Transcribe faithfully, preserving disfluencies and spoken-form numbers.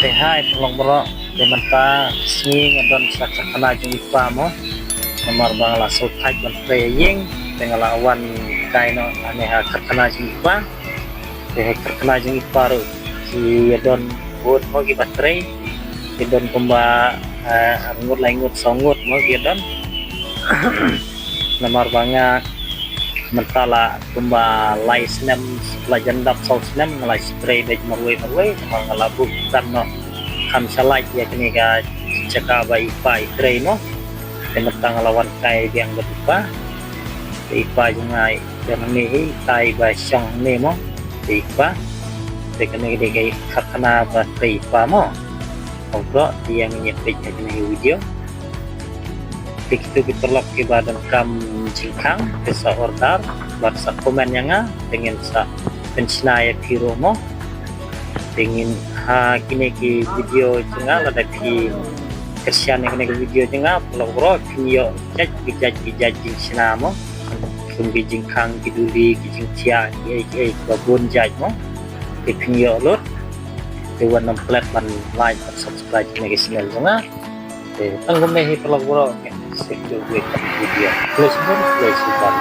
Te hai, paralok baroh, te mynta ka sngi nga don sa ka khana jong i kpa mo. Namar ba nga la sngewthuh ban trei ïing, te nga la wan kai noh hangne ha karkhana jong i pa. Te ha karkhana jong i pa ruh ki ïa don ngut mo kiba trei. Ki don kumba, eh, ar ngut lai ngut saw ngut mo ki ïa don. Namar ba nga mynta la kumba lai snem, la jan dap saw snem nga la trei beit marwei marwei, namar nga la buh kan noh kham shalait ïa kane ka jaka ba i pa i trei mo. Te mynta nga la wan kai biang bad i pa. Te i pa jong nga i don hangne hi, kai ba shong hangne mo. Te i pa. Te kane ka dei ka karkhana ba trei i pa mo. Ong bro, te ïa ngin ïa peit ha kane ka video. Te kito ki paralok kiba donkam jingkhang, te sa order bad sa comment ïa nga, te ngin sa pynshna ïa phi ruh mo. Te ngin ha kine ki video jong nga, lada phi kyrshan ïa kine ki video jong nga, paralok baroh phin ïoh jait ki jait ki jait jingshna mo. Kum ki jingkhang, ki duli, ki jingthiah, ki ei ki ei kiba bun jait mo. Te phin ïoh lut. Te wat nym klet ban like bad subscribe ïa kine ki channel jong nga. Te tang kumne hi paralok baroh, ngin sa ïakynduh ïa ka video. Khublei shibun, khublei shibun.